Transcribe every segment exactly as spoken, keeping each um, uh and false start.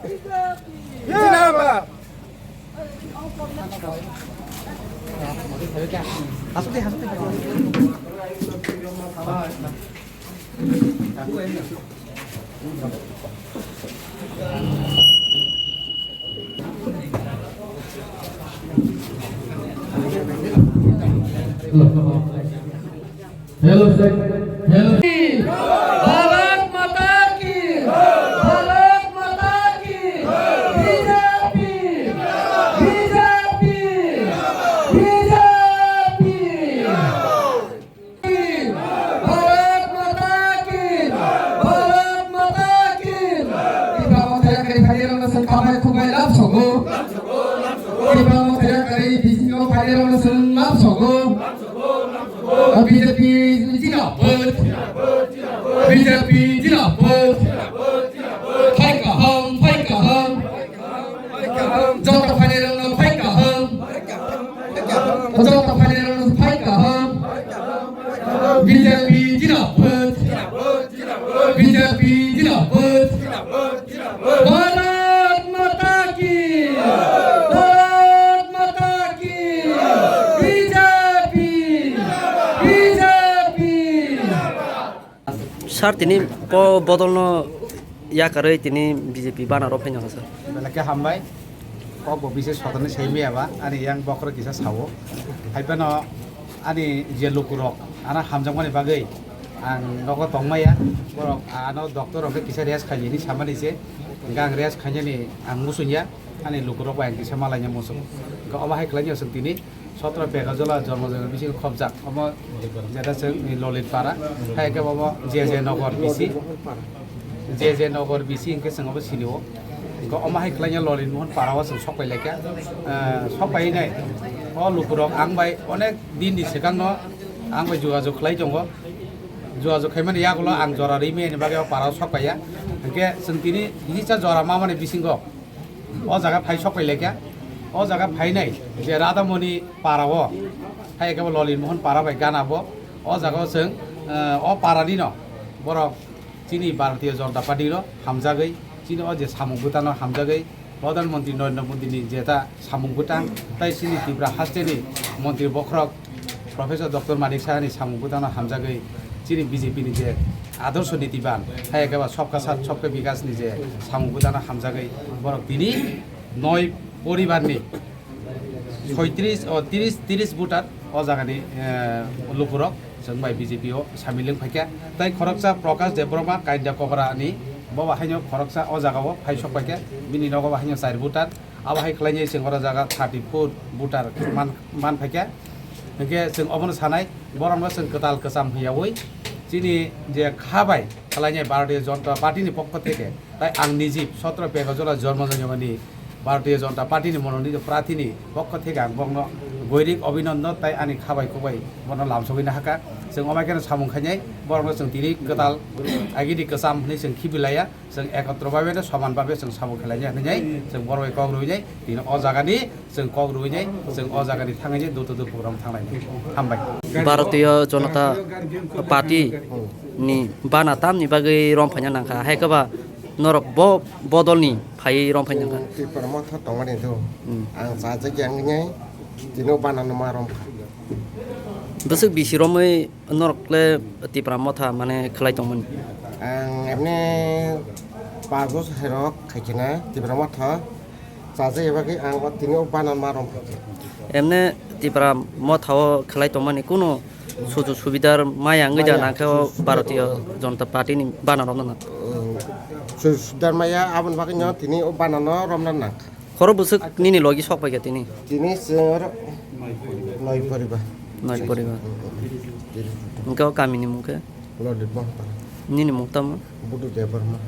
Zindabad. Hello, sir. Hello. Bharat माता की, भारत माता की, बीजेपी, बीजेपी, बीजेपी। भारत माता की, भारत माता की। Tipra Motha yakarwi phainairokno chwng khabai khukbai lamsogo. Tipra Motha yakarwi bisingo phainairokno chwng lamsogo. B J P jinabad, B J P jinabad. Phai kaham, phai kaham. Joto phainairokno phai kaham. Joto phainairokno phai kaham. B J P jinabad. B J P jinabad. Bharat Mata ki! Bharat Mata ki! B J P! B J P! Sir, tini bo bodolno yakarwi tini B J P banner o phaino ha, sir. Belai khe hambai. Kok bo bisi sodorni sai maya ba, ani yang bokhorok kisa sao. Hai phano ani je lukurok, ano hamjakmani bagwi ang nogo tongmaya. Borok ano doctor rok khe kisa rest khaidi hinwi samani se. Hingkhe ang rest khainani ang muchungya. Ani lukurok bai ang kisa malaina muchungo. Hingkhe omo hai khlainai chwng tini Sotro Pekajola Jormo Jayanta bisingo khopjak. Omo jeta chwng ni Lolit Para, hai khe omo J J Nogor bisi, J J Nogor bisi hingkhe chwng omo sinio. Hingkhe omo hai khlainai Lolit Mohon Para o chwng sokpai laikha. Ah, sokpai nai o lukurok ang bai onek din ni swkang no ang bai jogajog khlai tongo. Jogajog khaimani yagulo ang jora rwi maya ni bagwi o para o sokpaiya. Hingkhe chwng tini hisa jora mamani bisingo o jaga phai sokpai laikha. O jaga phainai je Radhamoni para o, hai khe bo Lolit Mohon Para bai gana bo. O jaga o chwng, eh, o para ni no borok chini Bharatiya Janata Party no hamjagwi, chini o je samung bwtano hamjagwi, Pradhan Mantri Narendra Modi ni jeta samung bwtang, tai chini Tripura haste ni Mantri bokhorok Professor Doctor Manik Saha ni samung bwtano hamjagwi, chini B J P ni je adorsho niti ban, hai khe ba Sabka Sath Sabka Vikas ni je samung bwtano hamjagwi, borok tini noi poribar ni soitris, o, tris, tris voter o jaga ni, eh, lukurok chwng bai B J P o samil wng phaikha. Tai khoroksa Prakash Debbarma Kainda Kobra ni, bo ba haino khoroksa o jaga o phai sok paikha, bini nogo ba haino char voter. Abo hai khlainai chwng oro jaga thirty four voter man, man phaikha. Hingkhe chwng obono sanai, borokno chwng kwtal kwcham hwnyaui chini je kha bai khlainai Bharatiya Janata Party ni pokho theke, tai ang niji Sotro Pekajola Jormo Jayanta ni Bharatiya Janata Party ni mononito prathi ni pokho theke ang bokno goirik abhinandan tai ani kha bai kok bai bono lamsogwi nahakha. Chwng omo khe samung khainai, borokno chwng tini kwtal agini kwcham hwnwi chwng khibilaiya. Chwng ekotro bhabe no soman bhabe chwng samung khlainai hwnwi chwng borok bai kok rwinai, tini o jaga ni chwng kok rwinai, chwng o jaga ni thangwi dutu dutu program thanglainai. Hambai. Bharatiya Janata Party ni bana tamni bagwi rom phaina nangkha, hai khe ba norok bo bodol ni phaiwi rom phaina nangkha. Tipra Motha tongmani do. Hmm. Ang chajak yang nai tini o bana no ma rom kha. Bwswk bisi romwi norok le Tipra Motha mane khlai tongmani? Ang emne pas bochor hai rok khaikhe na Tipra Motha chajak eba khe ang o tini o bana ma rom kha. Emne Tipra Motha o khlai tongmani kunu sujug subidar maya wngwi da nangkhe o Bharatiya Janata Party ni bana romna nang. Sujug subidar maya aboni bagwi no tini o bana no romna nang. Khoro bwswk nini logi sok paikha tini? Tini chwng oro noi poribar. Noi poribar. Hwnkhe o kamini mung khe? Lolit Mohon Para. Nini mung tamo? Budu Debbarma.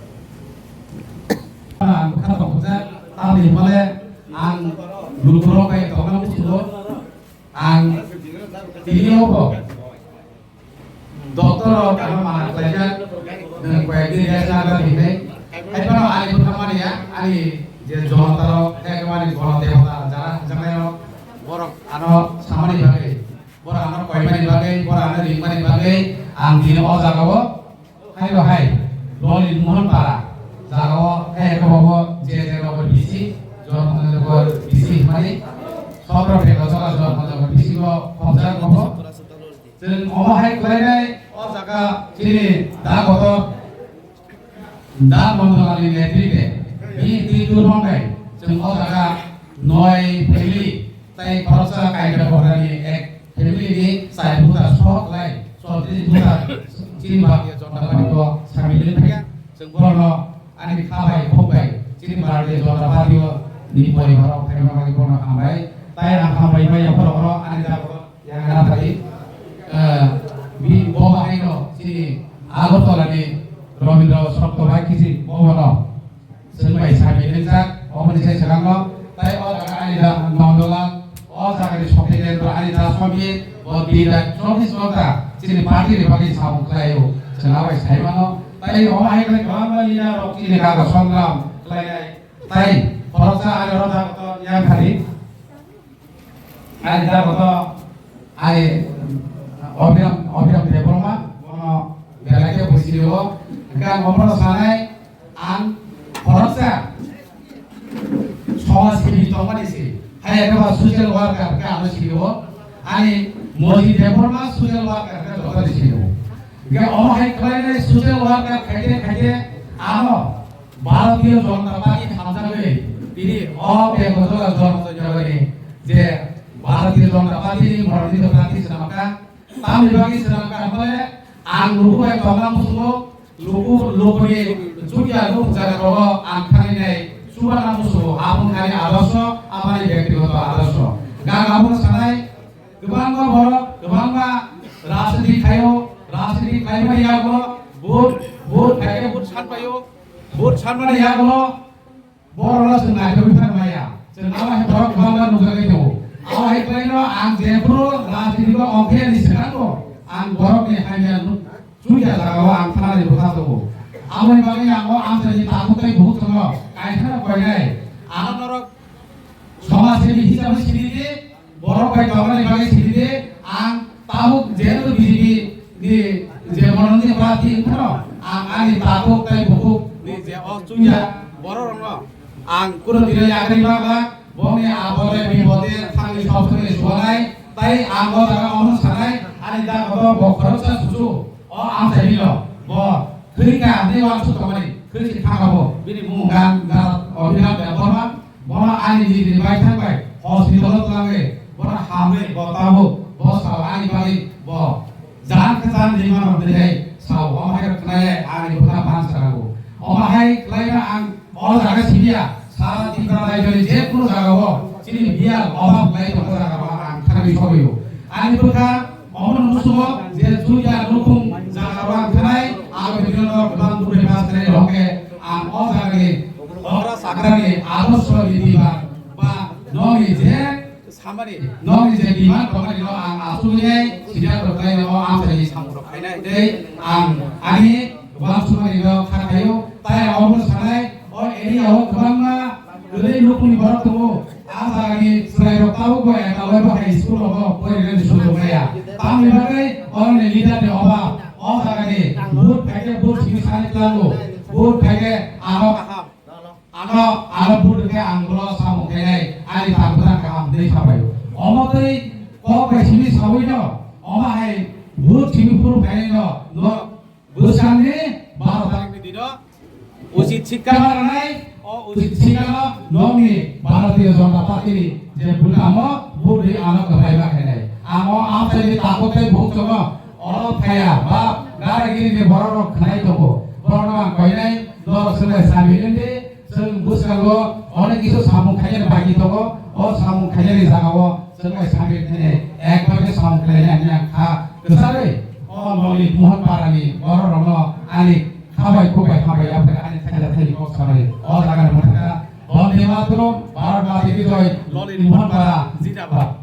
Ang kha tongkha, tamni hwnmale ang lukurok bai tongna muchungo. Ang tini obo doctor rok ano mana khlaijak, nwng koyekdin rest nangna hinwi. Hai phano ani bwkha mani ya, ani je jonota rok, hai khe mani gono debota jara hamjaknai rok, borok ano samani bagwi, borok ano koimani bagwi, borok ano ringmani bagwi ang tini o jagao Hai bo hai, Lolit Mohon Para, jagao hai khe bo je je Chwng omo hai khlainai o jaga chini da kotor da Mondolani netrite bini twi turmang bai chwng o jaga noi family tei khoroksa kainwi kokrani ek family ni chai buta sok lai chotris buta chini Bharatiya Janata Party o samil wngkha. Chwng bono ani kha bai khok bai chini Bharatiya Janata Party o ni poribar o khaima bagwi bono hambai. Tai ang hambai maya borok oro ani jaga o yang na pari. Eh, bi bo bahai no chini Agartala ni Rabindra Satya Bhai kisi bo bono. Chwng bai sami ringjak, omo ni sai swkang no. Tai o jaga ani da Nondolal, o jaga ni Sokhi Kendra ani da Sokhi, bo di da chobbish ghonta chini party ni bagwi samung khlai o. Chwng abai sai mano. Tai omo hai khlai kwbangma leader rok chini kago songram khlai nai. Tai khoroksa ani oro da kotor yang khali. Ani da kotor ani Abhiram, Abhiram Debbarma, bono belai khe buisiri o. Hingke ang omono sanai, ang khoroksa somaj sibi tongmani se. Hai ekhe ba social worker khe ano siri o. Ani Moji Debbarma social worker khe joto ni siri o. Hingke omo hai khlainai social worker khaite khaite ano Bharatiya Janata Party hamjakgwi tini o Bekotala Janata Party je Bharatiya Janata Party ni Bharatiya Party swnamkha. Tamni bagwi swnamkha hwnkhale ang luku bai tongna muchungo, luku, lukuni chukya nuk jaga rogo ang thangwi nai chubana muchungo. Aboni thani adorsho, aboni bektigoto adorsho. Gang abono sanai, kwbangma borok, kwbangma rajniti khaio, rajniti khlaimani yago, vote, vote khaikhe vote sanpaio. Vote sanmani yagulo borokno chwng naithokwi phan maya. Chwng abo hai borok kwbangma nukjagwi tongo. Abo hai khlaino ang jephuru rajnitiko ongkhe ani swkango ang borokni hamya nuk-, chukya jagao ang thanani bwkha tongo. Aboni bagwi ang o amchaini takhuk tei bukhuk chwngno kaithana koinai. Ang norok somajsebi hisabe sini di, borok bai tongmani bagwi sini di, ang tabuk jehetu B J P ni je mononjit prarthi wngkhano, ang ani takhuk tei bukhuk ni je o chukya borok rokno ang kuno tino yakarwi bagla, bongni abole bipode thangwi sopsoni suanai, tai ang o jaga ono sanai, ani da koto bo khoroksa susu o amchaini no bo khwrwngkha, ani uansuk tongmani khwrwngsi thangkha bo, bini mung gan da Abhiram Debbarma. Bono ani nini bai thang bai hospital o twlangwi bono hamwi bo tabuk bo sao ani bagwi bo jan khe jan rimano hinwi sao, omo hai khe khwnai ani bwkha ban sarago. Omo hai khlaina ang o jaga simiya sara Tripura rajyoni je kunu jagao chini biyal obab lai tongma jagao ang thangwi sogwio. Ani bwkha Omono musugo je chuya nukhung jaga rang khanai, aro bini no kwbang bwrwi bas khanai rok khe ang o jaga ni okra sakra ni adorsho ni diba ba nokni je samani nokni je demand tongmani no ang asugwi nai sida rok khlai no ang sai samung rok khainai tei ang ani uansukmani no kha khaio tai omo sanai o area o kwbangma kwrwi nukhungni borok tongo. A jagani chwrairok tabukbo ekta loiba hai school rogo porinani sujok maya. Tamni bagwi oroni leader ni obab. O jagani vote phaikhe vote simi sani tlango. Vote phaikhe ano, ano, ano vote khe ang bono samung khainai. Ani tang bwtang kaham hinwi sabaio. Omo twi kok bai simi sawi no. Omo hai vote simi phuru phainai no. No Bwskangni baro tarikni dino uchit sikka ma rwnai, o uchit sikkano nokni Bharatiya Janata Party ni je bwtamo bwrwi ano kwbaiba khainai. Ang o amchaini takhuk tei bukhuk chwngno oro phaiya ba garagiri ni borok rok khwnai tongo. Borok no ang koinai norok swngbai sami wngdi. Chwng bwskango onek kisu samung khainani bagwi tongo. O samung khainani jagao chwng bai samung khainai, ekbar khe samung khlainai hwnwi ang kha kwcharwi o Lolip Mohon Parani borok rokno ani kha bai kuk bai hambai ya phai ani thaila thaini kok sanai. O jagani mwthangkha Bonde Mataram, Bharat Mata Ki Joy, Lolip Mohon Para Zindabad.